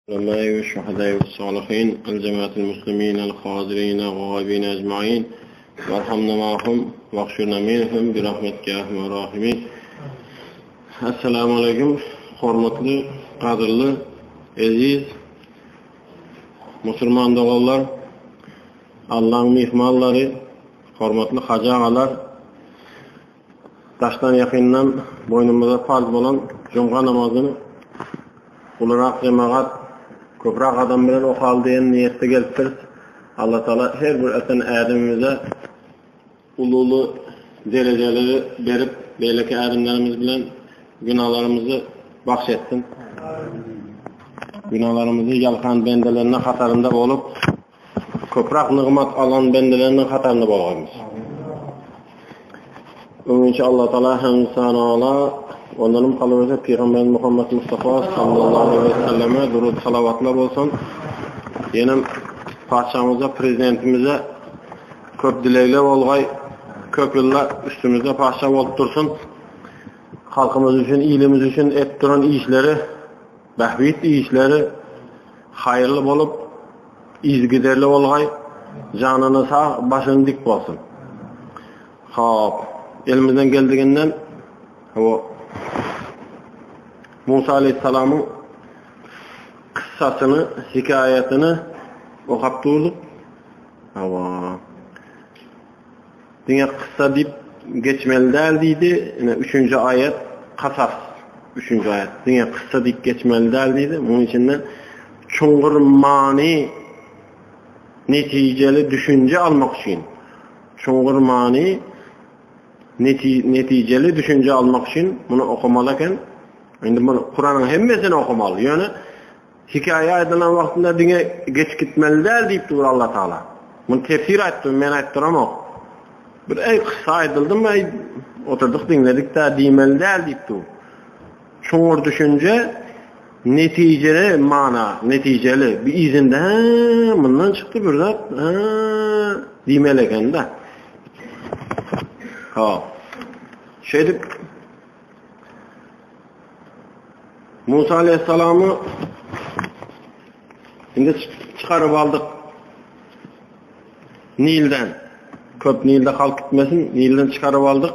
Aleyhi ve şuhadai ve salihin, el cemaatil muslimin, el hadirin, el gaibin ecmain, verhamna ma'hum, vahşurna minhum, bi rahmetike ya erhamer rahimin. Esselamu aleýkum, hormatly, gadyrly, eziz musulman doganlar, Allaň myhmanlary, hormatly hajy agalar, Daşdan ýakyndan boýnumyza parz bolan jumga namazyny ulurak jemagat, köpräk adam bilen okaly diýen niýetde gelipdiris. Allatagala her bir öten ädimimize uly-uly derejeleri berip, beýleki ädimlerimiz bilen günalarymyzy bagş etsin. Günalarymyzy ýalkan bendeleriniň hatarynda bolup, Köpräk nygmat alan bendeleriniň hatarynda bolgarmyş. Öňinçä Allatagala hamd-sanala, ondanam galyberse Pygamberimiz Muhammet Mustafa sallallahu aleýhi we selleme durud salawatlar bolsun. Ýenem patyşamyza, prezidentimize köp dilegler bolgaý, köp ýyllar üstümizde patyşa bolup dursun. Halkymyz üçin, ilimiz üçin edip duran işleri Bähbit işleri haýyrly bolup, yzygiderli bolgaý, janyny sag, başyny dik bolsun. Hop, elimizden geldiginden o Musa aleyhissalamyň kyssasyny, hekaýatyny okap durduk. Hawa. Diňe kyssa diýip geçmeli däl diýdi. Ine üçünji aýat Kasas üçünji aýat. Diňe kyssa diýip geçmeli däl diýdi. Munuň içinde çuňňur many netijeli düşünje almak üçin çuňňur many netijeli düşünje almak üçin muny okamaly eken. Indi muny Kuranyň hemmesini okamaly. Ýöne Hekaýa aýdylan wagtynda diňe geçip gitmeli däl diýip dur Allah Taala. Muny tefsir aýtdy, men aýdyp duramok. Bir eý kyssa aýdyldymy eý oturdyk diňledik-dä diýmeli däl diýip dur. Çuňňur düşünje netijeli mana, netijeli bir yzynda hä mundan çykdy bir zat hä diýmeli eken-dä. Ha. Şeýdip Musa aleyhissalamy indi çykaryp aldyk Nilden. Köp Nilde halk gitmesin, Nilden çykaryp aldyk.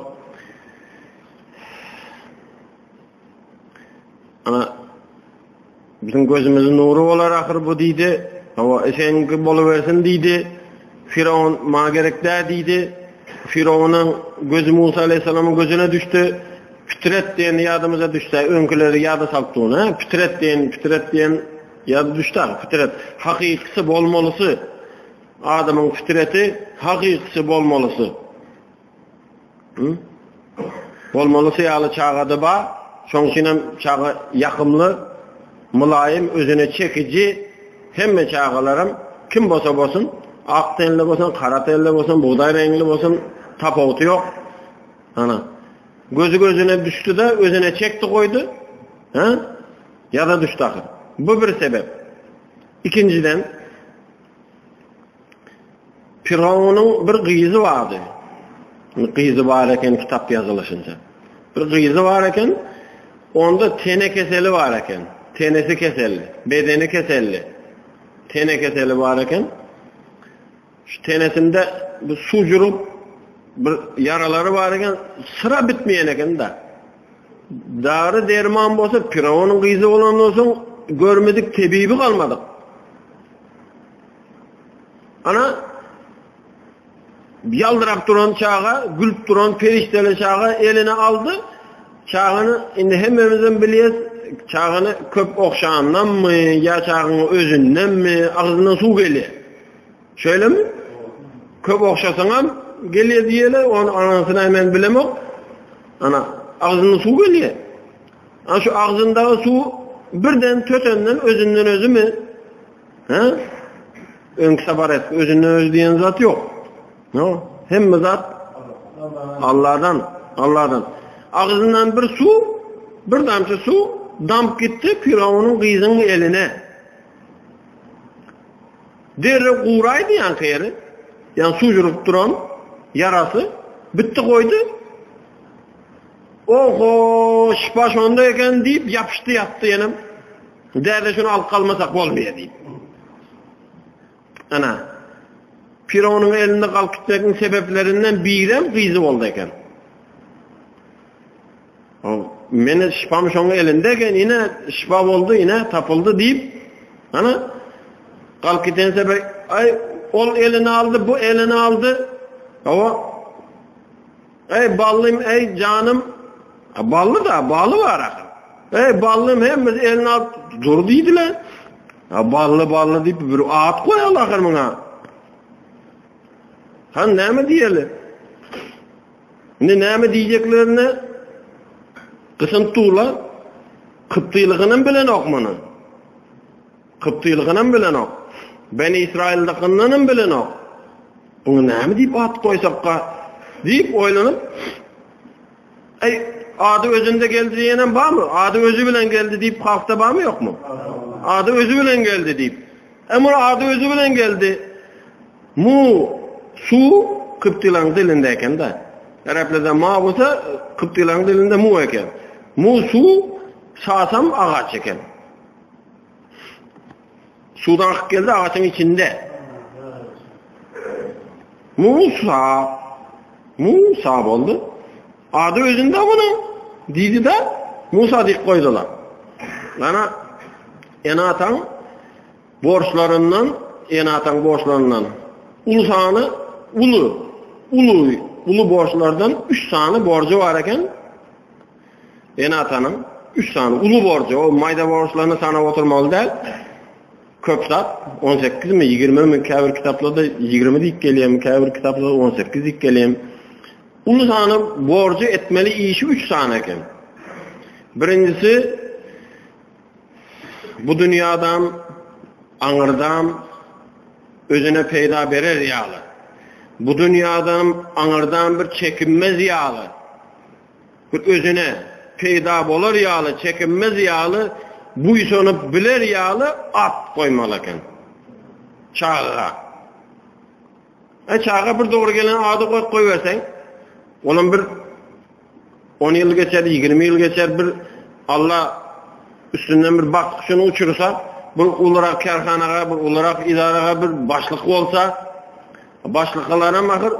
Ana biziň gözümizin nury bolar ahyr bu diýdi. Hawa, e, seňki bolubersin diýdi. Firavun maňa gerek däl diýdi. Firawunyň gözi Musa aleyhissalamyň gözüne düşdi. Fitret diýen ýadymyza düşse, öňküleri ýada salyp durun, hä? Fitret diýen, fitret diýen ýada düşdi ahyr, fitret. Hakykysy bolmalysy. Adamyň fitreti hakykysy bolmalysy. Hı? Bolmalysy ýaly çagada bar. Şoň üçin hem çaga ýakymly, mylaýym, özüne çekiji hemme çagalaram kim bolsa bolsun, ak tenli bolsun, gara tenli bolsun, bugdaý reňli bolsun, tapawuty ýok. Ana. Gözi gözüne düşdi-de, özüne çekdi goýdy. Hä? Ýada düşdi ahyr. Bu bir sebep. Ikinjiden, Firawunyň bir gyzy bardy. Gyzy bar eken kitap ýazylyşynça. Bir gyzy bar eken, onda tene keseli bar eken. Tenesi keselli, bedeni keselli. Tene keseli bar eken. Şu tenesinde bir suw jurup bir ýaralary bar eken, syra bitmeýän eken-de. Dary derman bolsa Firawunyň gyzy bolandan soň görmedik tebibi galmadyk. Ana ýaldyrap duran çaga, gülüp duran perişdeli çaga eline aldy. Çagany indi hemmemizem bilýäs, çagany köp ogşandanmy ýa çagaň özündenmi agzyndan suw gelýär. Şeýlemi? Köp ogşasaňam gelýär diýýärler, ony anasyna men bilemok. Ana, agzyndan suw gelýär. Ana şu agzyndaky suw birden tötenden özünden özümi? Hä? Öňki sapar aýtdyk, özünden özi diýen zat ýok. No, hemme zat Allahdan, Allahdan. Agzyndan bir suw, bir damça suw damyp gitdi Firawunyň gyzynyň eline. Derrew guraýdy ýaňky ýeri. Ýaňy suwjuryp duran ýarasy bitdi goýdy. Oho, şypa şonda eken diýip ýapyşdy ýatdy ýenem. Däde şuny alyp galmasak bolmaýar diýip. Ana, Firawnyň elinde galyp gitmegiň sebeplerinden birem gyzy boldy eken. Meni şypam şoň elinde eken, ine şypa boldy, ine tapyldy diýip, ana galyp giden sebep, aý ol elini aldy, bu elini aldy. Hawa. Eý ballym, eý janym. Bally da, baly bar ahyr. Eý ballym hemmesi elini alyp dur diýdiler. Bally bally diýip bir at goýaly ahyr muňa. Han näme diýeli? Indi näme diýjeklerini gysynyp durlar. Kyptylygynam bilenok muny. Kyptylygynam bilenok. Beni Israýyldakyndanam bilenok. Muňa näme diýip at goýsakka diýip oýlanyp, Eý, ady özünde geldi diýenem barmy? Ady özi bilen geldi diýip halkda barmy ýokmy? Ady özi bilen geldi diýip. E muny ady özi bilen geldi. Mu su kyptylaryň dilinde eken-de. Ereplerde ma bolsa kyptylaryň dilinde mu eken. Mu su sasam agaç eken. Suwdan akyp geldi agaçyň içinde. Musa Musa boldy. Ady özünde munuň diýdi-de, Musa diýip goýdular. Ana ene-ataň borçlaryndan, ene-ataň borçlaryndan uly sany uly, uly, uly borçlardan 3 sany borjy bar eken. Ene-atanyň üç sany uly borjy, o maýda borçlaryny sanap oturmaly däl. Köp zat, on sekizmi, ýigrimimi, käbir kitaplarda 20 diýip gelýärmi, käbir kitaplarda 18 diýip gelýär. Uly sany borjy etmeli işi üç sany eken. Birinjisi bu dünýädam, aňyrdam özüne peýda berer ýaly. Bu dünýädam, aňyrdam bir çekinmez ýaly. Bir özüne peýda bolar ýaly, çekinmez ýaly, buýsanyp biler ýaly at goýmaly eken. Çaga. E çaga bir dogry gelen ady goýup goýberseň, olam bir 10 ýyl geçer, 20 ýyl geçer, bir Allah üstünden bir bagt guşuny uçursa, bir ulurak kärhanaga, bir ulurak idaraga bir başlyk bolsa, Başlykalaram ahyr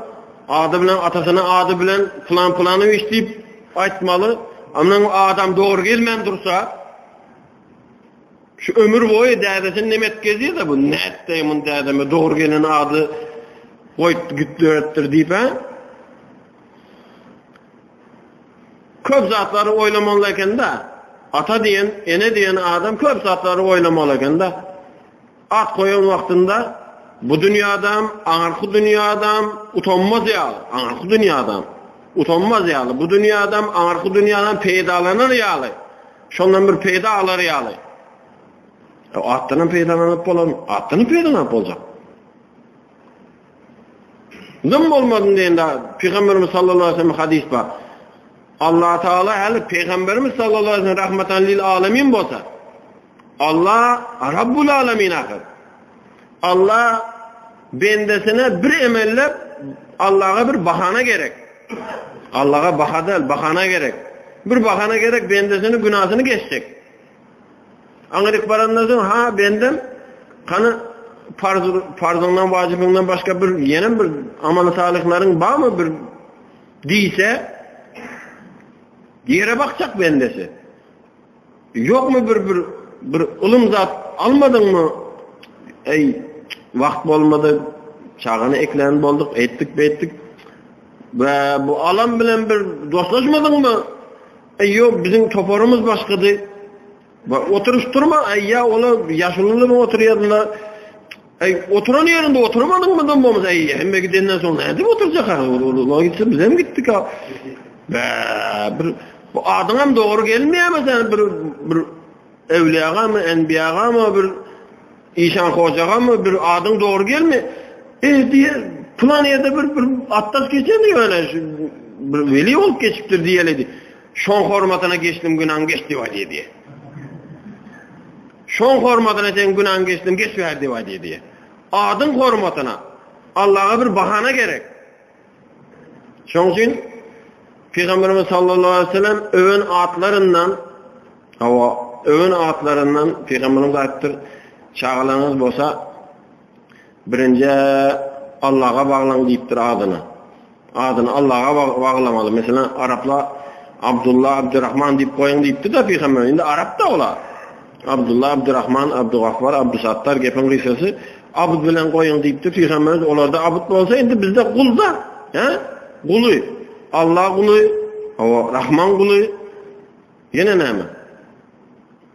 ady bilen atasynyň ady bilen pylan pylanowiç diýip aýtmaly. Ondan adam dogry gelmän dursa şu ömür boýy dädesini neme etip gezýär-de bu nätdi muny dädeme dogry gelen ady goýup gitdiripdir diýip-ä. Köp zatlary oýlamaly eken-de. Ata diýen, ene diýen adam köp zatlary oýlamaly eken-de. At goýan wagtynda bu dünýädem, aňyrky dünýädem utanmaz ýaly, aňyrky dünýädem utanmaz ýaly, bu dünýädem, aňyrky dünýäden peýdalanar ýaly, şondan bir peýda alar ýaly. E, atdanam peýdalanyp bolarmy? Atdanam peýdalanyp boljak. Dym bolmadym diýende Pygamberimiz sallallahu aleyhi ve sellem hadis bar. Allah Teala häli Pygamberimiz sallallahu aleyhi ve sellem rahmatan lil alemin bolsa, Allah Rabbul alemin ahyr. Allah bendesine bir emellep Allah'a bir bahana gerek. Allah'a baha däl, bahana gerek. Bir bahana gerek bendesini günahını geçjek. Aňryk barandan soň, ha bendem, hany farz, farzyňdan, wajybyňdan başga bir ýene bir amaly salyhlaryň barmy bir diýse, ýere bakjak bendesi. Ýokmy bir bir bir ylym zat almadyňmy? Eý, wagt bolmady, çagany eklän bolduk, etdik, beýtdik. Be, bu alam bilen bir dostlaşmadyňmy? Eý, ýok, biziň toparymyz başgady. Bak, oturyş durma, eý, ýa olar ýaşulular bilen oturýardylar. Eý, oturan ýerinde oturmadyňmy dym bolmasa, eý, hemme gidenden soň nädip oturjak ha? Olar gitse biz hem gitdik ha. Bä, bir bu adyňam dogry gelmeýärmi sen bir bir ewliýagamy, enbiýagamy, bir işan hojagamy bir adyň dogry gelme. E, diýe, plan ýerde bir bir atdaş geçen ýöne şu bir weli bolup geçipdir diýeledi. Şoň hormatyna geçdim günaň geç diýip aýdýar diýe. Şoň hormatyna seň günaň geçdim geç bäri diýip aýdýar diýe. Adyň hormatyna Allaha bir bahana gerek. Şoň üçin Pygamberimiz sallallahu aleyhi ve sellem öwen atlaryndan hawa. öwen atlaryndan Pygamberimiz aýdypdyr, çagalaryňyz bolsa birinji Allaha baglaň diýipdir adyny. Adyny Allaha baglamaly. Meselem, araplar Abdullah, Abdurrahman diýip goýuň diýipdir-de pygamber. Indi arap-da olar. Abdullah, Abdurrahman, Abdugaffar, Abdusattar gepiň gysgasy Abd bilen goýuň diýipdir pygamberimiz. Olarda abd bolsa indi bizde gul-da. Hä? Guly. Allah guly, hawa, Rahman guly. Ýene näme?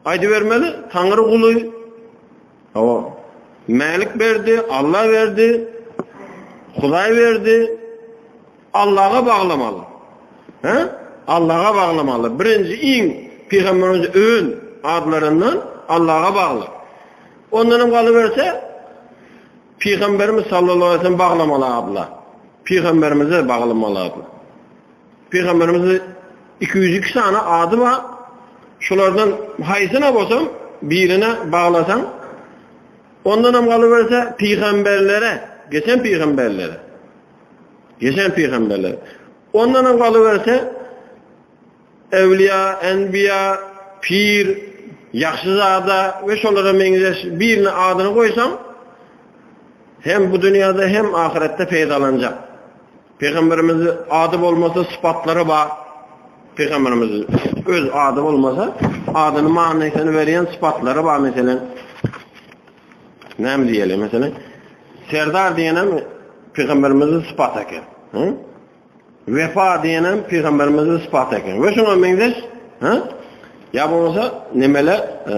Aýdybermeli, Taňry guly. Hawa. Mälik berdi, Alla berdi, Hudaý berdi. Allaga baglamaly. Hä? Allaga baglamaly. Birinji iň pygamberimiz öwen adlaryndan Allaga bagly. Ondanam galyberse pygamberimiz sallallahu aleyhi ve sellem baglamaly adla. Pygamberimize baglamaly adla. Pygamberimiz 202 sany ady bar. Şulardan haýsyna bolsam birine baglasaň, ondan hem galyberse pygamberlere, geçen pygamberlere. Geçen pygamberlere. Ondan hem galyberse evliya, enbiya, pir, ýagşyzada we şolara meňzeş birine adyny goýsaň, hem bu dünýäde hem ahyretde peýdalanjak. Pygamberimiz ady bolmasa sypatlary bar. Pygamberimiz öz ady bolmasa adyny manysyny berýän sypatlary bar meselem. Näme diýeli meselem? Serdar diýenem pygamberimiziň sypaty eken. Hı? Wefa diýenem pygamberimiziň sypaty eken. We şuňa meňzeş, hı? Ýa bolmasa nemele e,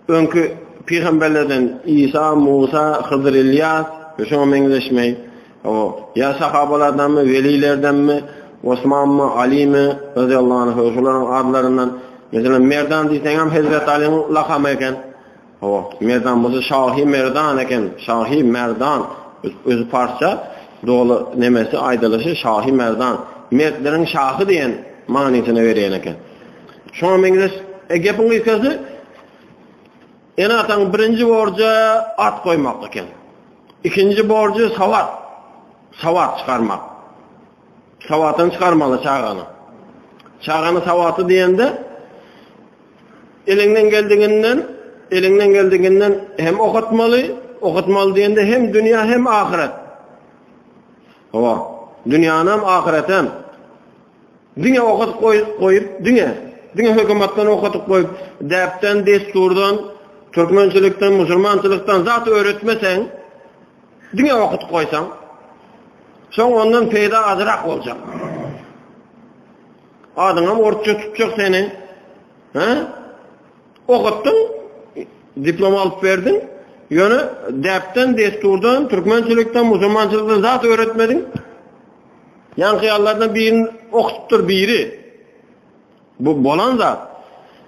Öňki pygamberlerden Isa, Musa, Hydyr Ylýas we şoňa meňzeşmeý. Hawa, ýa sahabalardanmy, welilerdenmi, Osmanmy, Alymy, razyýallahu anhu, şolaryň adlaryndan, meselem, Merdan diýseňem Hezreti Alynyň lakamy eken. Hawa, Merdan bolsa Şahy Merdan eken, Şahy Merdan, özi parsça, doly nemesi, aýdylyşy Şahy Merdan, mertleriň şahy diýen manysyny berýän eken. Şoňa meňzeş, e, gepiň gysgasy, ene-ataň birinji borjy at goýmak eken. Ikinji borjy sowat, sowat çykarmak. Sowatyny çykarmaly çagany. Çagany sowaty diýende, eliňden geldiginden, eliňden geldiginden hem okatmaly, okatmaly diýende hem dünýä hem ahyret. Hawa, dünýänem, ahyretem. Diňe okadyp goýup, diňe, diňe hökümatdan okadyp goýup, däpden, dessurdan, türkmençilikden, musulmançylykdan zat öwretmeseň, diňe okadyp goýsaň, soň ondan peýda azrak boljak. Adyňam orsça tutjak seni. Hä? Okatdyň, diplom alyp berdiň, ýöne däpden, dessurdan, türkmençilikden, musulmançylykdan zat öwretmediň. Ýaňky ýalylardan birini okutypdyr biri. Bu bolan zat.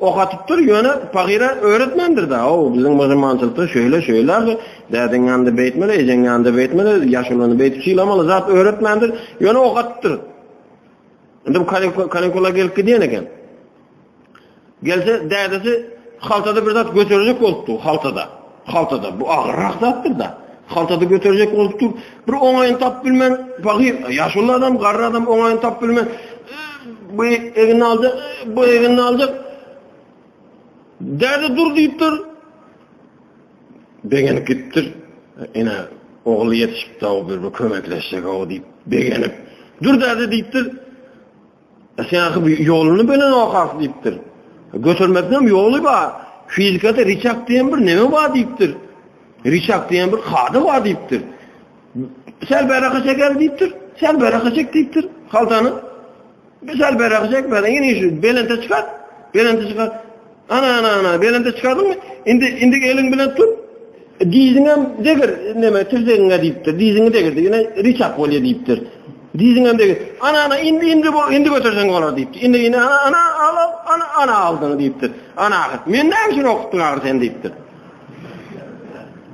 Okatypdyr, ýöne pahyra öwretmändir-dä. O biziň musulmançylykda şeýle, şeýle ahy, dädeň ýanynda beýtmeli, ejeň ýanynda beýtmeli, ýaşulyny beýdip sylamaly zat öwretmändir, ýöne okatypdyr. Indi bu kanikula gelip gidýän eken. Gelse dädesi haltada bir zat göterjek bolup dur, haltada. Haltada bu agyrrak zatdyr-da. Haltada göterjek bolup dur. Bir oňaýyny tapyp bilmän, pahyr, ýaşuly adam, garry adam oňaýyny tapyp bilmän, bu egnini aljak, bu egnini aljak. Däde dur diýipdir. Begenip gitipdir. Ene ogly ýetişipdi, bir bir kömekleşjek o diýip begenip. Dur däde diýipdir. Sen ahy bu ýoluny bilenok diýipdir. Götermekden ýoly bar. Fizikada riçak diýen bir neme bar diýipdir. Riçak diýen bir kada bar diýipdir. Sel bäraka çeker diýipdir. Sel bäraka çek diýipdir. Haltany. Bir sel bäraka çek, bära ýene şu belente çykar. Belente çykar. Ana ana ana belente çykardyňmy? Indi indi eliň bilen tut. Diziňem degir, neme tirsegiňe diýipdir. Diziňi degir, ýene riçak bolýar diýipdir. Diziňem degir. Ana ana indi indi bu indi göterseň bolar diýipdir. Indi indi ana ana al al ana ana aldyň diýipdir. Ana ahyr. Men näme üçin okutdyň ahyr sen diýipdir.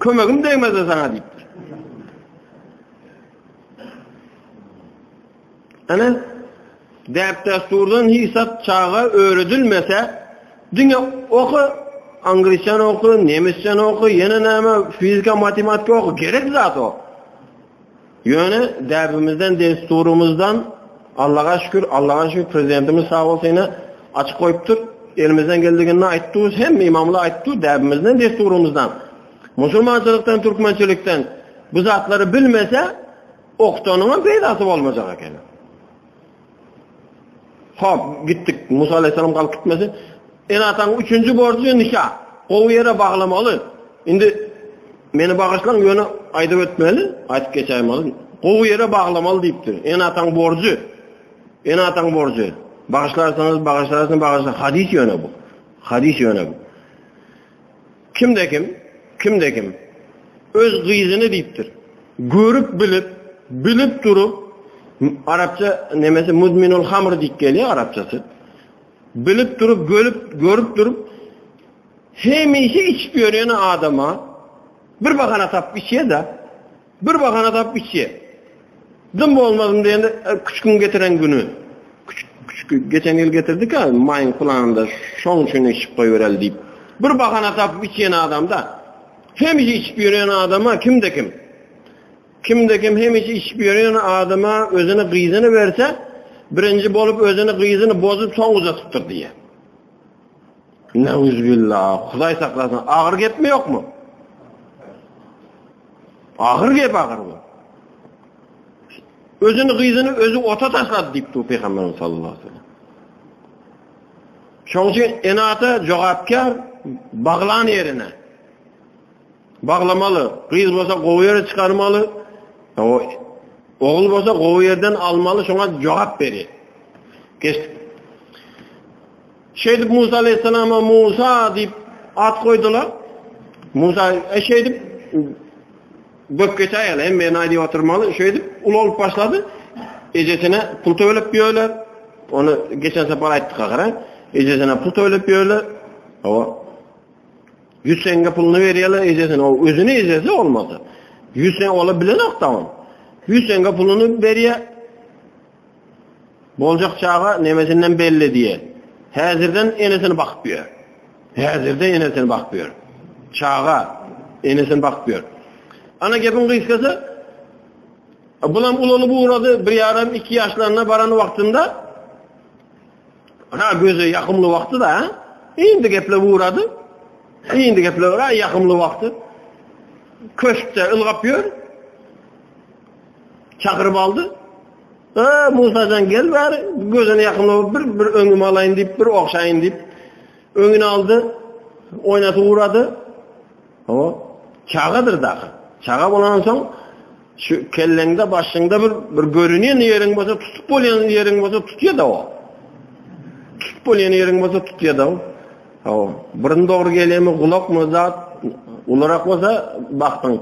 Kömegim degmezdi saňa diýipdir. Ana, däp-dessurdan hiç zat çaga öwredilmese, diňe oky, angliçan oky, nemisçan oky, ýene näme, fizika, matematika oky, gerek zat o. Ýöne däbimizden, dessurymyzdan Allaha şükür, Allaha şükür prezidentimiz sag bolsun ine açyk goýupdyr. Elimizden geldiginini aýtdyrys, hemme ymamlar aýtdy, däbimizden, dessurymyzdan. Musulmançylykdan, türkmençilikden bu zatlary bilmese, okutanyňam peýdasy bolmajak eken. Hop, gitdik. Musa aleyhisselam galyp gitmesin. Ene-ataň üçünji borjy nika. Gowy ýere baglamaly. Indi meni bagyşlaň, ýöne aýdyp ötmeli, aýdyp geçäýmeli. Gowy ýere baglamaly diýipdir. Ene-ataň borjy. Ene-ataň borjy. Bagyşlarsyňyz, bagyşlarsyň, bagyşla. Hadys ýöne bu. Hadys ýöne bu. Kimde kim, kimde kim öz gyzyny diýipdir. Görüp bilip, bilip durup, arapça nemesi mudminul hamr diýip gelýär arapçasy. Bilip durup, görüp, görüp durup hemişe içip ýörýän adama bir bahana tapyp içýär-de. Bir bahana tapyp içýär. Dym bolmadym diýende e, küçgün getiren güni. Küçük, küçük geçen ýyl getirdik ha, maýyň planynda şoň üçin içip goýbereli diýip. Bir bahana tapyp içýän adamda. Hemişe içip ýören adama kimde kim? Kimde kim hemişe içip ýören adama özüni gyzyny berse, birinji bolup özüni gyzyny bozup soň uzatypdyr diýýär. Neuzbillah, Hudaý saklasyn. Agyr gepmi ýokmy? Agyr gep agyr bu. Özüni gyzyny özi ota taşlady diýipdi Pygamberimiz sallallahu aleyhi ve sellem. Şoň üçin ene-ata jogapkär baglan ýerine. Baglamaly. Gyz bolsa gowy ýere çykarmaly. Ogul bolsa gowy ýerden almaly, şoňa jogap berýär. Geçdik. Şeýdip Musa aleyhissalama Musa diýip at goýdular. Musa e, şeýdip böp geçäýeli, hem men aýdyp oturmaly. Şeýdip ulalyp başlady. Ejesine pul töwlep ýörler. Ony geçen sapar aýtdyk ahyry. Ejesine pul töwlep ýörler. Hawa. 100 teňňe puluny berýärler ejesine. O özüni ejesi olmasa. 100 teňňe ola bilenok da ony. 100 teňňe puluny berýär. Boljak çaga nemesinden belli diýe. Häzirden enesini bakyp ýör. Häzirden enesini bakyp ýör. Çaga enesini bakyp ýör. Ana gepiň gysgasy, bulam ulalyp ugrady, bir ýarym, iki ýaşlaryna baran wagtynda ana göze ýakymly wagty-da, ha? Indi geplep ugrady. Indi geplep ugrady, ýakymly wagty. Köşkde ylgap ýör. Çakyryp aldy. Eee, Musajan gel bäri, gözüni ýakynlap bir bir öňüme alaýyn diýip, bir ogşaýyn diýip, öňüne aldy, oýnatyp ugrady. Hawa, çagadyr dagy. Çaga bolansoň, şu kelleňde, başyňda bir bir görünýän ýeriň bolsa, tutup bolýan ýeriň bolsa tutýar-da o. Tutup bolýan ýeriň bolsa tutýar-da o. Hawa, burun dogry gelýärmi, gulakmy, zat, ulurak bolsa bagtyň.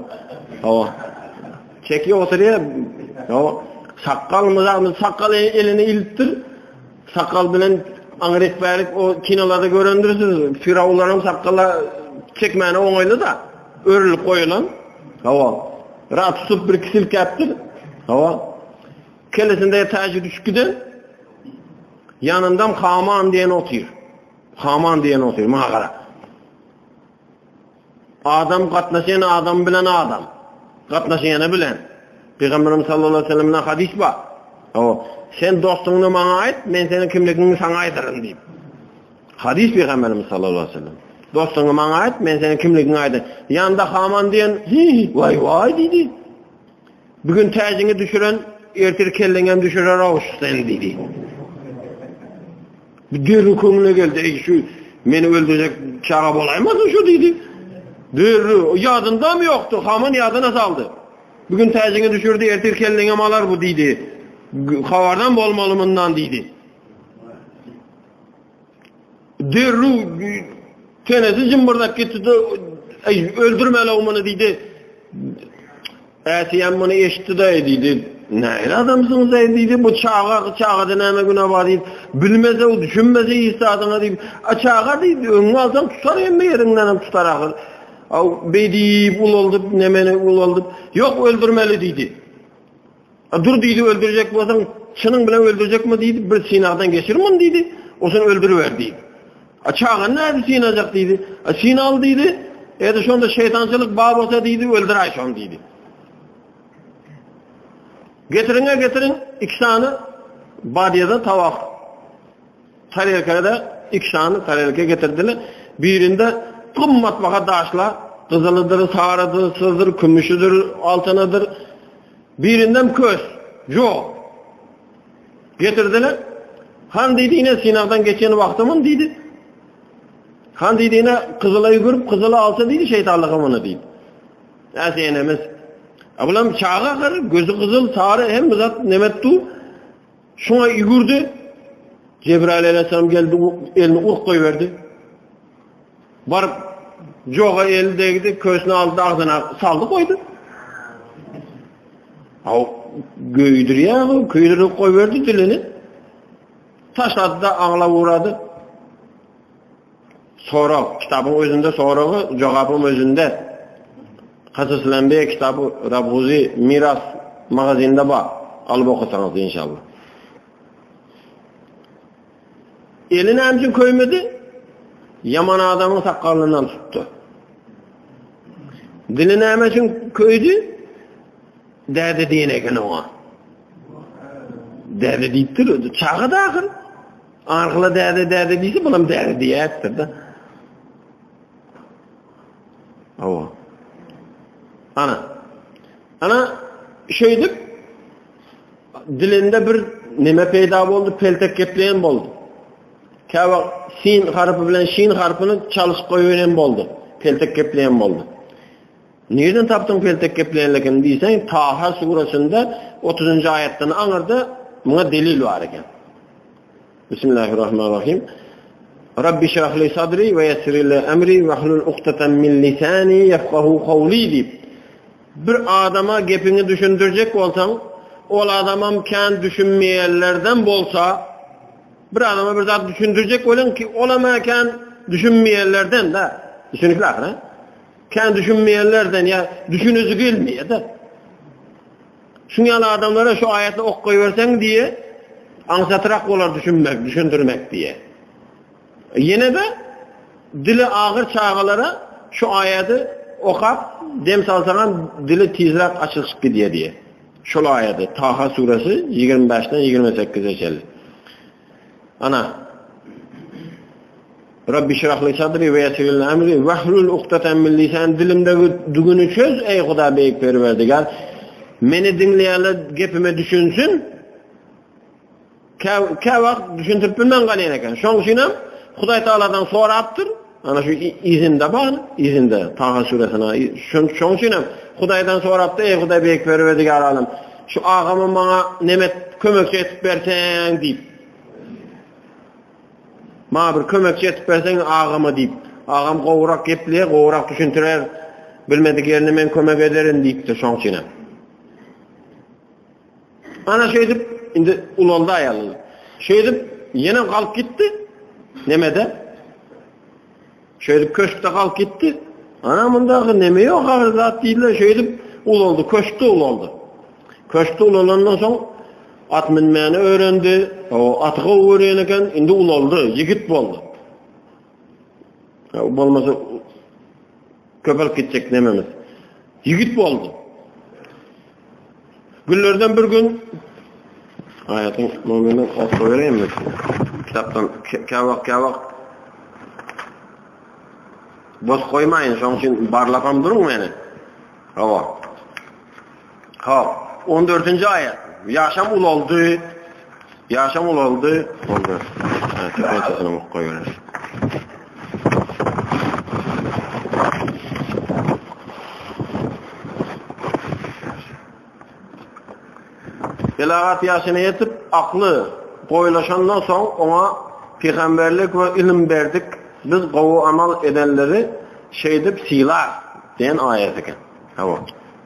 Hawa. Çekip oturýar. Hawa, sakgal myzamy, sakgal eline ilipdir. Sakgal bilen aňryk bärik o kinolarda görendirsiz, firawunlaryň sakgala çekmäne oňaýly-da, örülip goýulan. Hawa. Ra tutup bir silkäpdir. Hawa. Kellesinde täji düşüp giden. Ýanyndan Haman diýen otyr. Haman diýen otyr, maňa gara. Adam gatnaşýan adam bilen adam. Gatnaşýany bilen. Pygamberimiz sallallahu aleyhi ve sellemden hadys bar. O, sen dostuňy maňa aýt, men seniň kimligiňi saňa aýdaryn diýip. Hadys Pygamberimiz sallallahu aleyhi ve sellem. Dostuňy maňa aýt, men seniň kimligiňi aýdaryn. Ýanda Haman diýen, hi, waý waý diýdi. Bugün täjiňi düşüren, ertir kelleňem düşürer aw sen diýdi. Derrew köňlüne geldi, eý şu meni öldürjek çaga bolaýmasyn şu diýdi. Derrew ýadyndamy ýokdy, Haman ýadyna saldy. Bugün täjiňi düşürdi, ertir kelleňem alar bu diýdi. Habardan bolmaly mundan diýdi. Derrew tenesi jymbyrdak gitdi-de, eý öldürmeli muny diýdi. Ätiýem muny eşitdi-de, diýdi, Nähili adamsyňyz-eý, diýdi, bu çaga, çagada näme günä bar diýip, bilmese, düşünmese hiç zadyňa diýip, a çaga diýdi, öňüňe alsaň tutar hemme ýeriňdenem tutar ahyr. Aw, beý diýip ulaldyp, nemeni ulaldyp, ýok öldürmeli diýdi. A dur diýdi, öldürjek bolsaň, çynyň bilen öldürjekmi diýdi, bir synagdan geçir muny diýdi, osun öldüriber diýdi. A çagany nädip synajak diýdi. A synal diýdi. Eger şonda şeýtançylyk bar bolsa diýdi, öldüräý şony diýdi. Getiriňe getiriň iki sany badýada tabak. Tarelkada. Iki sany tarelka getirdiler. Birinde gymmatbaha daşlar, gyzylydyr, sarydyr, kümüşidir, altynydyr. Birindem kös, jog. Getirdiler. Han diýdi, ine synagdan geçen wagtymyn diýdi. Han diýdi, ine gyzyla ýügürip, gyzyly alsa diýdi, şeýtanlyga muny diýdi. Äse enemiz. A bulam çaga ahyr, gözi gyzyl, sary, hemme zat nemet dur. Şuňa ýügürdi. Jebraýyl aleýhissalam geldi, elini urup goýberdi. Baryp joga eli degdi, kösüni aldy, agzyna saldy goýdy. Aw, göýdürýär, köýdürip goýberdi dilini. Taşlady-da aňlap ugrady. Sorag, kitabyň özünde soragy, jogabam özünde. Kasasyl Enbiýa kitaby Rabguzy Miras magazynda bar. Alyp okasaňyz inşallah. Eli näme üçin köýmedi? Ýaman adamyň sakgalyndan tutdy. Dili näme üçin köýdi? Däde diýen eken oňa. Däde diýipdir, çaga da ahyr. Arhyla däde däde diýse, bulam däde diýäpdir-de. Hawa. Ana. Ana şeýdip Dilinde bir neme peýda boldy, peltek gepleýän boldy. Käwagt sin harpy bilen şin harpyny çalyşyp goýberýän boldy, peltek gepleýän boldy. Nirden tapdyň peltek gepleýänligini diýseň, Taha suresinde otuzynjy aýatdan aňyrda muňa delil bar eken. Bismillahirrahmanirrahim. Rabbi şrah li sadri we ýessir li emri we hlul ukdatan min lisani ýefkahu kawli diýip, Bir adama gepiňi düşündirjek bolsaň, ol adamam kän düşünmeýänlerden bolsa, bir adama bir zat düşündirjek boluň ki, olam-a kän düşünmeýänlerden-dä. Düşünikli ahyr, hä? Kän düşünmeýänlerden ýa düşünesi gelmeýär-de. Şuň ýaly adamlara şu aýaty ok goýberseň diýe, aňsatrak bolar düşünmek, düşündirmek diýe. Ýene-de dili agyr çagalara şu aýady okap dem salsaňam dili tizräk açylyşyp gidýär diýýär. Şol aýady, Taha suresi 25-den 28-e çenli. Ana. Rabbi şrah li sadri we ýessir li emri wahlul ukdatan min lisani dilimdegi dügüni çöz eý Huda beýik Perwerdigär. Meni diňleýänler gepime düşünsin. Kä wagt düşündirip bilmän galýan eken. Şoň üçin hem Hudaý Tagaladan sorapdyr. Ana şu izinde bar, izinde Taha suresine. Şoň üçin hem Hudaýdan sorapdyr, eý Hudaý beýik Perwerdigär alem, şu agama maňa nemet kömekçi etip berseň diýip. Maňa bir kömekçi etip berseň agama diýip. Agam gowurak gepleýär, gowurak düşündirer. Bilmedik ýerinde men kömek ederin diýipdir şoň üçin hem. Ana şeýdip indi ulaldy aýaly. Şeýdip ýene galyp gitdi. Nemede? Şeýdip köşkde galyp gitdi. Ana mundaky neme ýok agyr zat diýdiler. Şeýdip ulaldy, köşkde ulaldy. Köşkde ulalandan soň at münmäni öwrendi. O aty gowy görýän eken, indi ulaldy, ýigit boldy. Bolmasa köpelip gitjek nememiz. Ýigit boldy. Günlerden bir gün aýatyň nomerini okap bereýinmi? Kitapdan käwagt käwagt boş goýmaýyn, şoň üçin barlapam duruň meni. Hawa. Hop, 14-nji aýat. Ýaşam ulaldy. Ýaşam ulaldy. Boldy. Türkmençesini okup goýbereris. Belagat ýaşyna ýetip, akly goýulaşandan soň oňa pygamberlik we ylym berdik, biz gowy amal edenleri şeýdip sylarys diýen aýat eken. Hawa.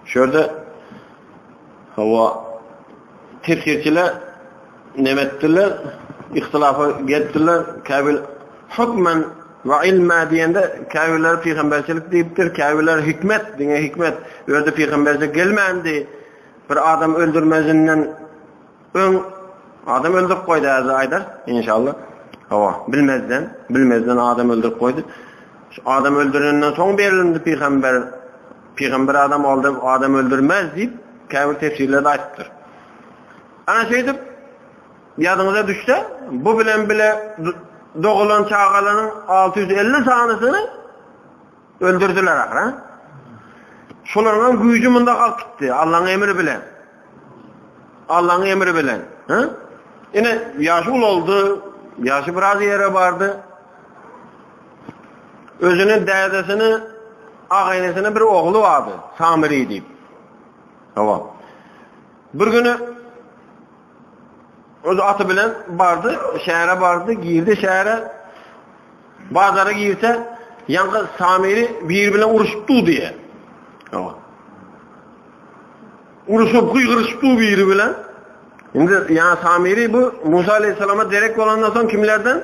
Şu ýerde hawa tefsirçiler neme etdiler? Ihtilafa gelipdirler. Käbir hukmen we ilma diýende käbirleri pygamberçilik diýipdir, käbirleri hikmet, diňe hikmet. Bu ýerde pygamberçilik gelmändi. Bir adam öldürmezinden öň adam öldürip goýdy häzir aýdar inşallah. Hawa, bilmezden, bilmezden adam öldürip goýdy. Şu adam öldürenden soň berilindi pygamber. Pygamber adam oldy, adam öldürmez diýip käbir tefsirlerde aýdypdyr. Ana şeýdip ýadyňyza düşse, bu bilen bile. dogulan çagalaryň 650 sanysyny öldürdiler ahyr, ha? Şolaryň hem güýji munda galyp gitdi, Allaň emri bilen. Allaň emri bilen, ha? Ine, ýaşy ulaldy, ýaşy biraz ýere bardy. Özüniň dädesini, agaýnesine bir ogly bardy, Samiri diýip. Hawa. Bir güni öz aty bilen bardy, şähere bardy, girdi şähere. Bazara girse, ýaňky Samiri biri bilen uruşyp dur diýe. Hawa. Uruşyp, gygyryşyp dur biri bilen. Indi ýa Samiri bu Musa aleyhissalama derek bolandan soň kimlerden?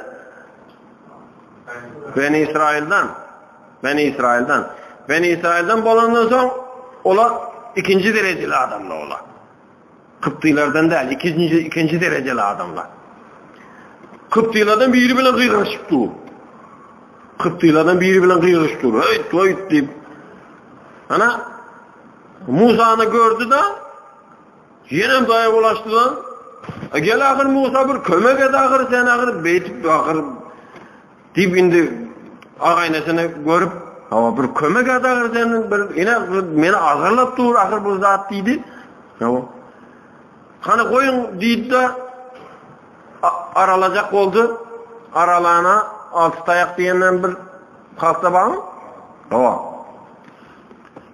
Beni İsrail'dan. Beni İsrail'dan. Beni İsrail'dan bolandan soň olar ikinji derejeli adamlar olar. Kıptilerden däl, ikinji, ikinji derejeli adamlar. Kıptilerden biri bilen gygyryşyp dur. Kıptilerden biri bilen gygyryşyp dur. Hey, toý diýip. Ana Musany gördü da Ýenem daýa bulaşdylar. E, gel ahyr Musa bir kömek et ahyr sen ahyr beýtip ahyr diýip indi agaýnasyny görüp, hawa bir kömek et ahyr sen bir ine meni azarlap dur ahyr bu zat diýdi. Hawa. Hany goýuň diýdi-de aralajak boldy. Aralana alty taýak diýenden bir halkda barmy? Hawa.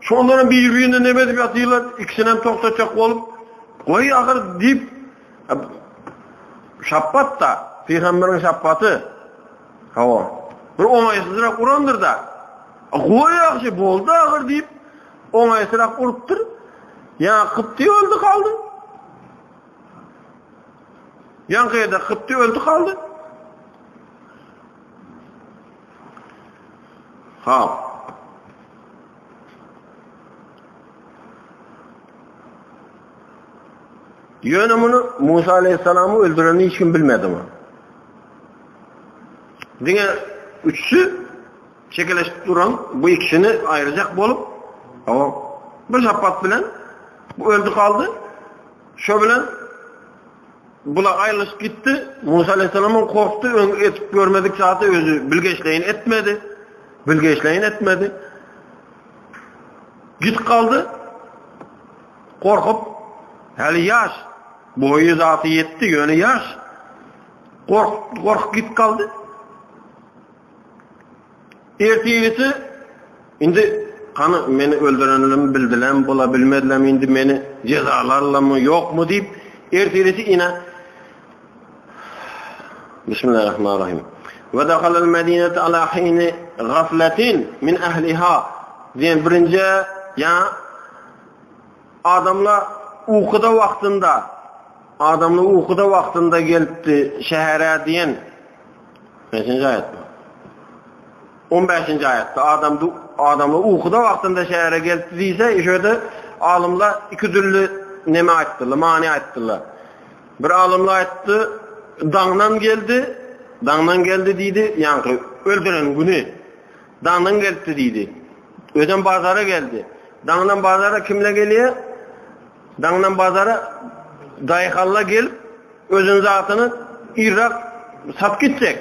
Şondanam bir-birine neme edip ýatyrlar, ikisinem togtatjak bolup, goý ahyr diýip, şapbat-da, pygamberiň şapbaty. Hawa. Bir oňaýsyzrak urandyr-da. Goý ýagşy, boldy ahyr diýip, oňaýsyzrak urupdyr. Ýa Kypty öldi galdy. Ýaňky ýerde Kypty öldi galdy. Ha. Ýöne muny Musa aleyhissalamy öldürenini hiç kim bilmedi muny. Diňe üçüsi çekeleşip duran bu ikisini aýyrjak bolup, hawa, bir şapat bilen bu öldü kaldy. Şo bilen Bular aýrylyşyp gitdi. Musa aleyhissalamam korkdy, öň etip görmedik zady özi bilgeşleýin etmedi. Bilgeşleýin etmedi. Git galdy. Korkup, häli ýaş, boýy zaty ýetdi, ýöne ýaş. Korkup, korkup git galdy. Ertirisi indi hany meni öldürenlerimi bildilermi, bula bilmedilermi, indi meni jezalarlarmy, ýokmy diýip, ertirisi ine Bismillahirrahmanirrahim. Ve dakhalal medinete ala hini gafletin min ahliha diýen birinji ýa adamlar ukuda wagtynda adamlar ukuda wagtynda gelipdi şähere diýen Näçenji aýat bu? 15-nji aýatda adam adamlar ukuda wagtynda şähere gelipdi diýse, şöyle alymlar iki dürli neme aýtdylar, many aýtdylar. Bir alymlar aýtdy, daňdan geldi, daňdan geldi diýdi, ýaňky öldüren güni daňdan gelipdi diýdi. Özem bazara geldi. Daňdan bazara kimler gelýär? Daňdan bazara daýhanlar gelip Özüniň zatyny irräk satyp gitjek.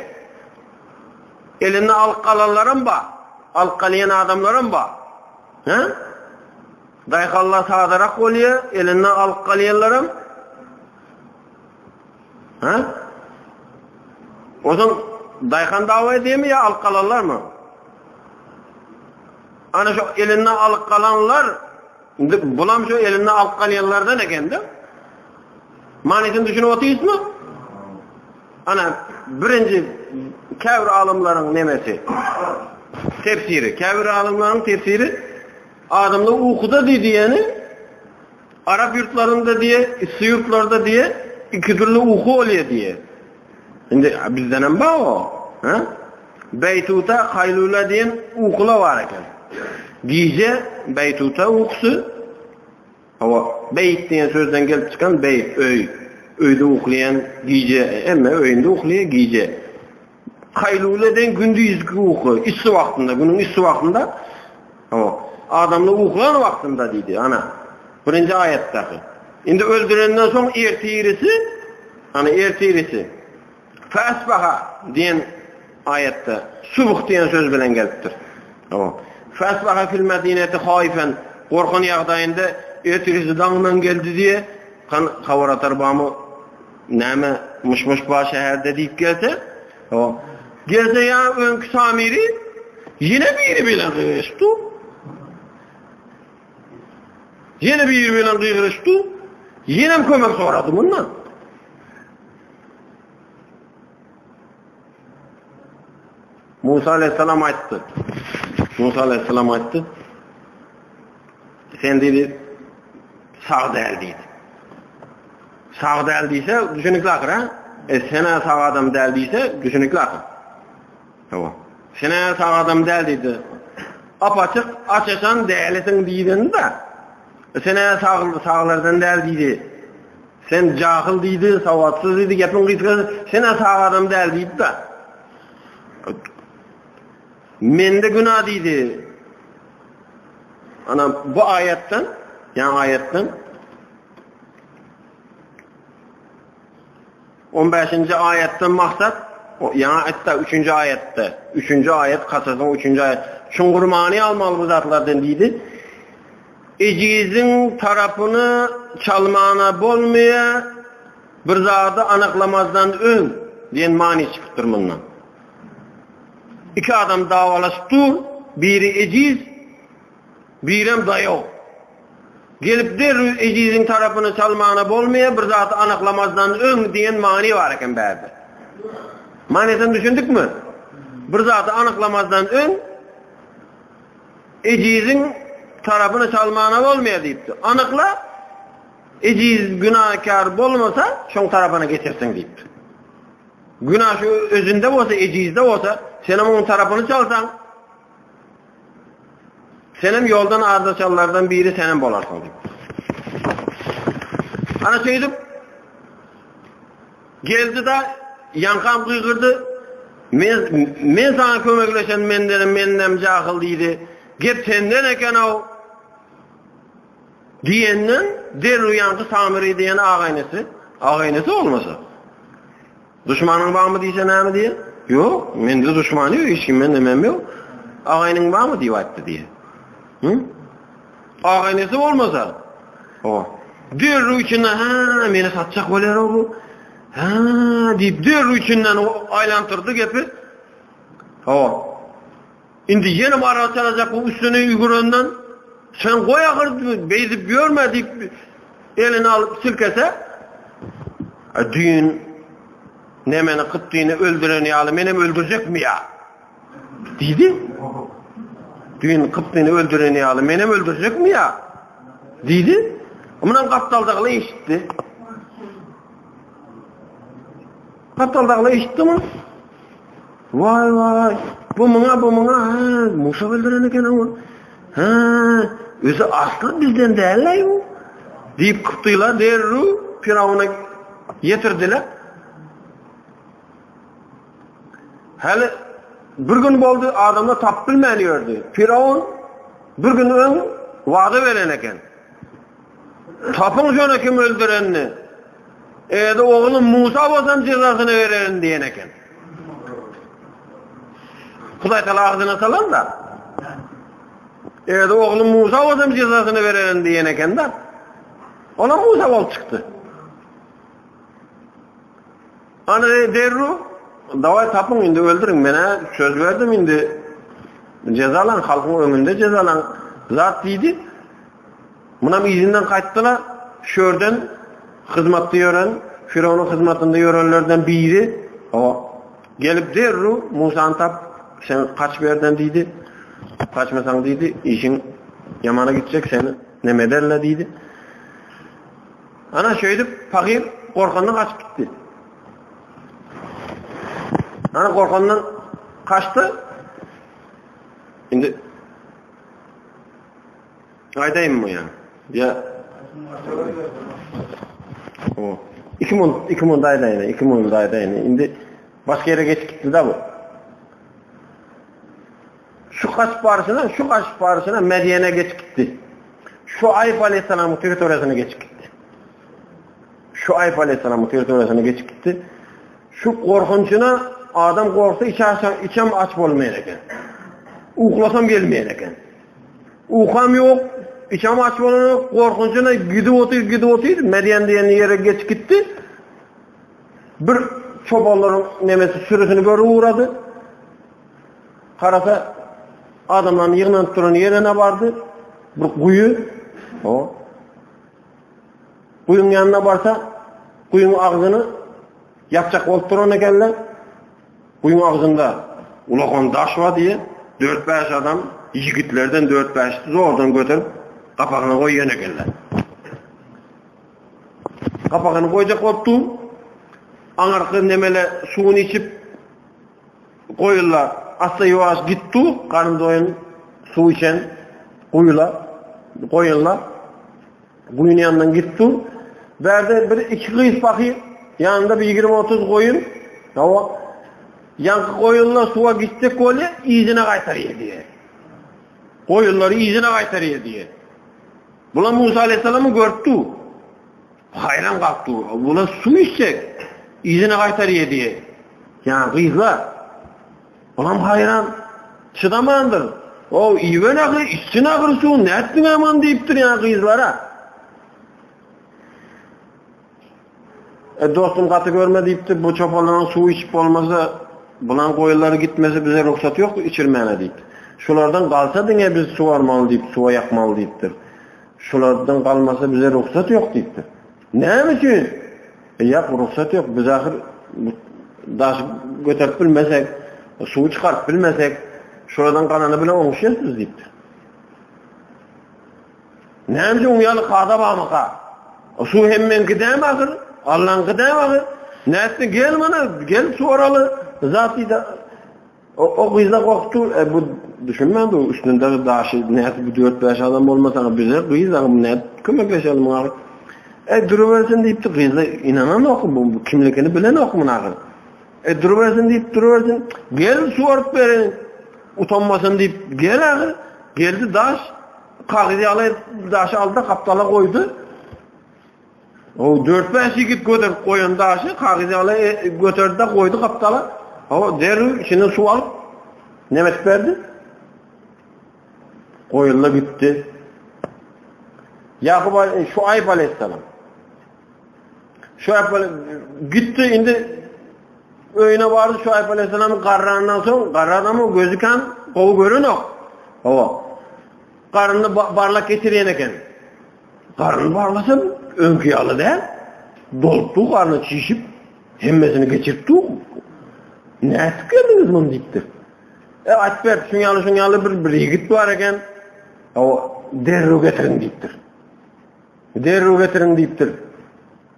Elinde alyp galanlaram bar. Alyp galýan adamlaram bar. Hä? Daýhanlar sadarak bolýar, elinde alyp galýanlaram. Hä? Ozan daýhan dawa edýärmi ýa alyp galanlarmy? Ana şu elinde alyp galanlar, indi bulam şu elinde alyp galýanlardan eken-de. Manysyny düşünip otyrysmy? Ana, birinji käbir alymlaryň nemesi, tefsiri, käbir alymlaryň tefsiri adamlar ukuda diýeni Arap ýurtlarynda diýe, issi ýurtlarda diýe, iki dürli uky bolýar diýe. Indi bizden hem bar o. Ha? Beýtuta, haýlula diýen ukular bar eken. Gije beýtuta ukusy, Hawa, beýt diýen sözden gelip çykan beýt, öý. Öýde uklaýan gije, hemme öýünde uklaýar gije. Kaýlule diýen gündizki uky, yssy wagtynda, günüň yssy wagtynda. Hawa, adamlar uklan wagtynda diýdi, ana. Birinji aýatdaky. Indi öldürenden soň ertirisi, ana ertirisi. Fasbaha diýen. Aýatda subh diýen söz bilen gelipdir. Hawa. Fasbaha fil madineti haifen gorkan ýagdaýynda ertirisi daňdan geldi diýe, kan habar atar bamy näme myş-myş bar şäherde diýip gelse, hawa. Gelse ýa öňki Samiri ýene biri bilen gygyryşyp dur. Ýene biri bilen gygyryşyp dur. Ýenem kömek sorady mundan. Musa aleyhisselam aýtdy. Musa aleyhisselam aýtdy. Sen diýdi, sag däl diýdi. Sag däl diýse, düşünikli ahyr, ha? E, sen sag adam däl diýse, düşünikli ahyr. Hawa. Sen sag adam däl diýdi. Apaçyk açaşan dälisiň diýdin-de. E, sen sag saglardan däl diýdi. Sen jahyl diýdi, sowatsyz diýdi, gepiň gysgasy, sen-ä sag adam däl diýdi-de. Mende günä diýdi. Ana bu aýatdan, ýaňy aýatdan 15-nji aýatdan maksat, ýaňy aýtda 3-nji aýatda, 3-nji aýat Kasasyň 3-nji aýat. Çuňňur many almaly bu zatlardan diýdi. Ejiziň tarapyny çalmana bolmaýa, bir zady anyklamazdan öň diýen many çykypdyr mundan. Iki adam dawalaşyp dur, biri ejiz, birem daýaw. Gelip derrew ejiziň tarapyny çalmana bolmaýa, bir zady anyklamazdan öň diýen many bar eken bärde. Manysyna düşündikmi? Bir zady anyklamazdan öň Ejiziň tarapyny çalmana bolmaýar diýipdir. Anykla, ejiz günäkär bolmasa, şoň tarapyna geçersiň diýipdir. Günä şu özünde bolsa, ejizde bolsa, senem onuň tarapyny çalsaň, senem ýoldan ardaçanlardan biri senem bolarsyň diýipdir. Ana şeýdip Geldi-de, ýaňkam gygyrdy, Men, men saňa kömekleşen mendenem, mendenem jahyl diýdi. Gep senden eken-ow! Diýenden, derrew ýaňky Samyry diýen agaýnesi, agaýnesi bolmasa. Duşmanyň barmy diýse näme diýer? Ýok, mende duşman ýok, hiç kimden nemem ýok. Agaýnyň barmy diýip aýtdy diýer. Hı? Agaýnesi bolmasa. O. Derrew içinden, hä, meni satjak bolýar-ow bu. Hä, diýip derrew içinden aýlantyrdy gepi. Hawa. Indi ýene ara çalajak bu üstüne ýügürenden, sen goý ahyr beýdip ýörme diýip elini alyp silkese, düýn nemeni Kyptyny öldüren ýaly menem öldürjekmi ýa? Diýdi. Düýn Kyptyny öldüren ýaly menem öldürjekmi ýa? Diýdi. Munam gapdaldagyly eşitdi. Gapdaldagyly eşitdimi? Waý waý, bu muňa, bu muňa, ha, Musa öldüren eken o. Ha, özi asly bizden däl-le bu. Diýip Kyptylar derrew Firawuna ýetirdiler. Häli bir gün boldy, adamlar tapyp bilmän ýördi. Firawun bir gün öň wada beren eken. Tapyň şony kim öldürenini. Eger-de oglum Musa bolsam jezasyny bererin diýen eken. Hudaý Taala agzyna salan da. Eger-de oglum Musa bolsam jezasyny bererin diýen eken da. Olam Musa bolup çykdy. Ana derru, daway tapyň indi öldüriň, men-ä söz berdim indi jezalaň, halkyň öňünde jezalaň zat diýdi. Munam yzyndan gaýtdylar, şörden hyzmatda ýören, Firawnyň hyzmatynda ýörenlerden biri, o gelip derru Musany tap, sen gaç bu ýerden diýdi. Gaçmasaň diýdi, işiň ýamana gitjek, seni neme ederler diýdi. Ana şeýdip pahyr gorkandan gaçyp gitdi. Ana gorkandan kaçdy. Indi aýdaýynmy ýa? Ýa O. 2 minut, 2 minut aýdaýyn, 2 minut aýdaýyn. Indi başga ýere geçip gitdi da bu. Şu gaçyp barşyna, şu gaçyp barşyna Medýene geçip gitdi. Şuaýb aleýhissalamyň territoriýasyna geçip gitdi. Şuaýb aleýhissalamyň territoriýasyna geçip gitdi. Şu gorkunjyna. adam gorksa içem aç bolmaýan eken. Uklasam gelmeýän eken. Ukam ýok, içem aç bolanok, gorkunjyna gidip otyr, gidip otyr, Medýen diýen ýere geçip gitdi. Bir çopanlaryň nemesi sürüsini görüp ugrady. Garasa, adamlaryň ýygnanyp duran ýerine bardy. Bir guýy. O. Guýyň ýanyna barsa, guýyň agzyny ýapjak bolup duran ekenler. Guýyň agzynda ulakan daş bar diýe, dört-bäş adam ýigitlerden dört-bäşisi zordan göterip gapagyna goýýan ekenler. Gapagyny goýjak bolup dur. Aňyrky nemele suwuny içip goýurlar. Assa ýuwaş git dur, garny doýan suw içen guýula goýunlar. Guýynyň ýanyndan git dur. Bärde bir iki gyz pahyr, ýanynda bir 20-30 goýun. Hawa. Ýaňky goýunlar suwa gitjek bolýar, yzyna gaýtarýar diýýär. Goýunlary yzyna gaýtarýar diýýär. Bular Musa aleyhissalamy görüp dur. Haýran galyp dur. Bular suw içjek, yzyna gaýtarýar diýýär. Ýa gyzlar. Olam haýran. Çydamandyr. O iwen ahyr, içsin ahyr suw, nätdiň aman diýipdir ýa gyzlara. E dostum gaty görme diýipdir, bu çopanlaryň suw içip bolmasa, bulan goýunlary gitmese bize rugsat ýok içirmäne diýipdir. Şulardan galsa diňe biz suwarmaly diýip, suwa ýakmaly diýipdir. Şulardan galmasa bize rugsat ýok diýipdir. Näme üçin? E ýak rugsat ýok, biz ahyr daşy göterip bilmesek, suwy çykaryp bilmesek, şulardan galany bilen oňuşýas biz diýipdir. Näme üçin ýaly kada barmyka? Suw hem meňki dämi ahyr? Allaňky dämi ahyr? Nätdi gel mana, gel soraly. Zat diýdi. O, o gyzla gorkdy, e, bu düşünmändi, üstünde daşy nätdi bu 4-5 adam bolmasa bize gyz agam nätdi kömekleşelim ahyr. E durubersin diýipdi gyzla inananok bu, bu kimlikini bilenok muny ahyr. E durubersin diýip durubersin. Gel suwaryp berin. Utanmasyn diýip gel ahyr. Geldi daş. Kagyz ýaly daşy aldy, gapdala goýdy. O 4-5 ýigit göterip goýan daşy kagyz ýaly e, göterdi-de goýdy gapdala. O derrew içinden suw alyp näme etip berdi? Goýuldy gitdi. Ýakup Şuaýb aleyhisselam. Şuaýb gitdi indi öýüne bardy Şuaýb aleyhisselam garrandan soň garry adamyň gözi kan gowy görenok. Hawa. Garnyny barlak getirýän eken. Garnyny barlasa öňki ýaly däl. Dolup dur garny çişip hemmesini geçirip dur. Nätip geldiňiz muny diýipdir. E aýtyp berdi şuň ýaly şuň ýaly bir bir ýigit bar eken. Hawa derrew getiriň diýipdir. Derrew getiriň diýipdir.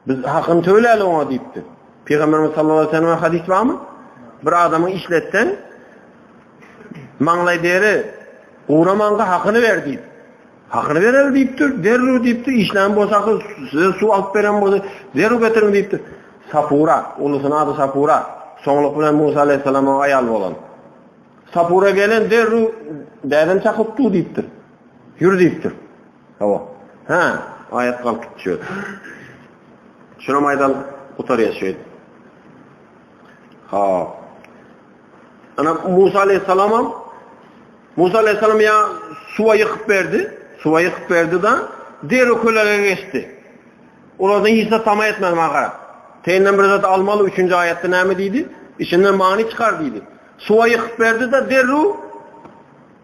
Biz hakyny töläli oňa diýipdir. Pygamberimiz sallallahu aleyhi ve sellem hadis barmy? Bir adamyň işletsen maňlaý deri guramanka hakyny ber diýip. Hakyny bereli diýipdir. Derrew diýipdir. Işlän bolsa size suw alyp beren bolsa derrew getiriň diýipdir. Safura, ulusynyň ady Safura. Soňluk bilen Musa aleyhissalama aýal bolan. Safura gelen derrew dädem çakyp dur diýipdir. Ýür diýipdir. Hawa. Hä, aýak galkyp düşer. Şunam aýdaly, gutarýas şeýdip. Ha. Ana Musa aleyhissalamam Musa aleyhissalam ýa suwa ýykyp berdi. Suwa ýykyp berdi da derrew kölege geçdi. Olardan hiç zat tama etmedi maňa garap. Senden bir zat almaly üçünji aýatda näme diýdi? Içinden many çykar diýdi. Suwa ýykyp berdi da derrew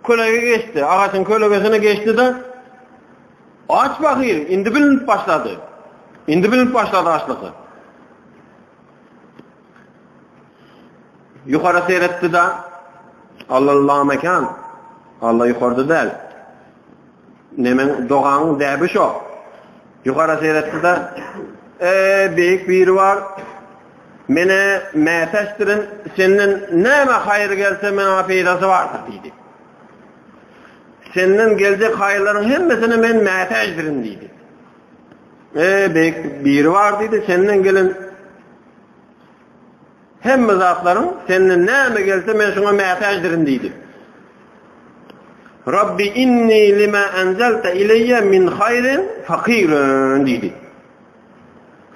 Kölege geçdi. Agaçyň kölegesine geçdi-de, Aç pahyr, indi bilinip başlady. Indi bilinip başlady açlygy. Ýokary seretdi-de, Alla lamekan, Alla ýokarda däl. Nemeň dogaň däbi şo. Ýokary seretdi-de, E, beýik biri bar. Mene mätäçdirin, senden näme haýyr gelse maňa peýdasy bardyr diýdi. Senden geljek haýyrlaryň hemmesine men mätäçdirin diýdi. E, beýik biri bar diýdi, senden gelen hemme zatlaryň senden näme gelse men şuňa mätäçdirin diýdi. Rabbi inni lima enzelte ileyye min hayrin fakirun diýdi.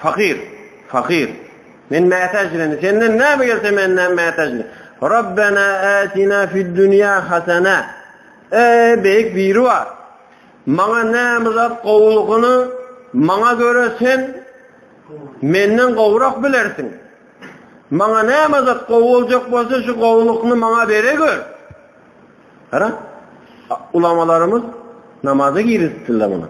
Fakyr, fakyr. Men mätäjdirin. Senden näme gelse menden mätäjdirin. Rabbena atina fid dunya hasana. Eý beýik biri bar. Maňa näme zat gowulygyny maňa göre sen menden gowurak bilersiň. Maňa näme zat gowy boljak bolsa şu gowulygyny maňa bere gör. Gara, ulamalarymyz namaza girizipdirler muny.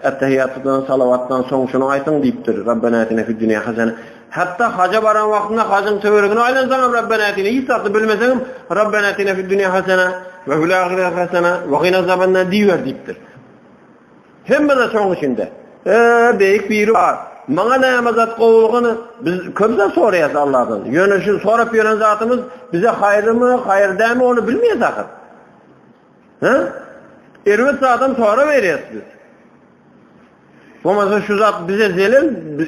Ettehiýatdan, salawatdan soň şuny aýtyň diýipdir. Rabbena atina fid dünýä hasene. Hatda haja baran wagtynda hajyň töweregine aýlansaňam Rabbena atina hiç zatny bilmeseňem Rabbena atina fid dünýä hasene we fil ahireti hasene we gina azabannar diýiber diýipdir. Hemme zat şoň içinde. Eee, beýik biri bar. Maňa näme zat gowulygyny biz köp zat soraýas Allahdan. Ýöne şu sorap ýören zatymyz bize haýyrlymy, haýyr dälmi ony bilmeýäs ahyr. Hä? Erbet zadam soraberýäs biz. Bolmasa şu zat bize zelel,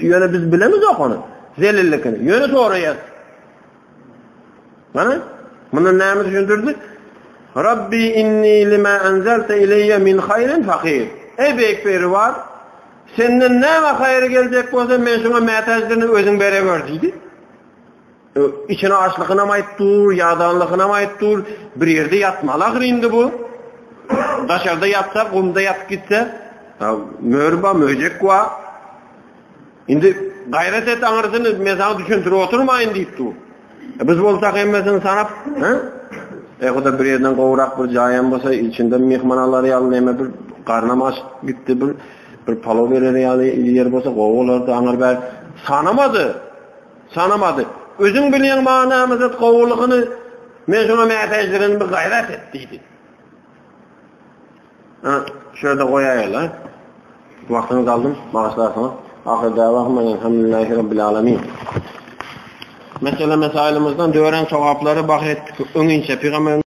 ýöne biz bilemizok ony. Zelellikini. Ýöne soraýas. Mana mundan näme düşündirdi? Rabbi inni lima anzalta ileýe min haýrin fakir. Eý beýik Periwar, senden näme haýyr geljek bolsa men şoňa mätäçdirin, özüň berewer diýdi. Içine açlygynam aýyp dur, ýadanlygynam aýyp dur. Bir ýerde ýatmaly ahyr indi bu. Daşarda ýatsa, gumda ýatyp gitse, mör bar, möjek bar. Indi gaýrat et aňyrsyny men saňa düşündirip oturmaýyn diýip dur. E, biz bolsak hemmesini sanap, he? E, huda bir ýerden gowrak bir jaýam bolsa, içinde myhman alar ýaly näme bir garnam aç gitdi bir bir palaw berer ýaly ýer bolsa gowy bolardy aňyr bär. Sanamady. Sanamady. Özüň bilýäň maňa näme zat gowulygyny, men şoňa mätäçdirin bir gaýrat et diýdi. Ha, şu ýerde goýaýaly. Wagtyňyzy aldym, bagyşlarsyňyz. Ahyr dawahum elhamdülillahi rabbil alamin. Mesele mesailymyzdan dörän sogaplary bahs etdik. Öňinçä pygamberimiz.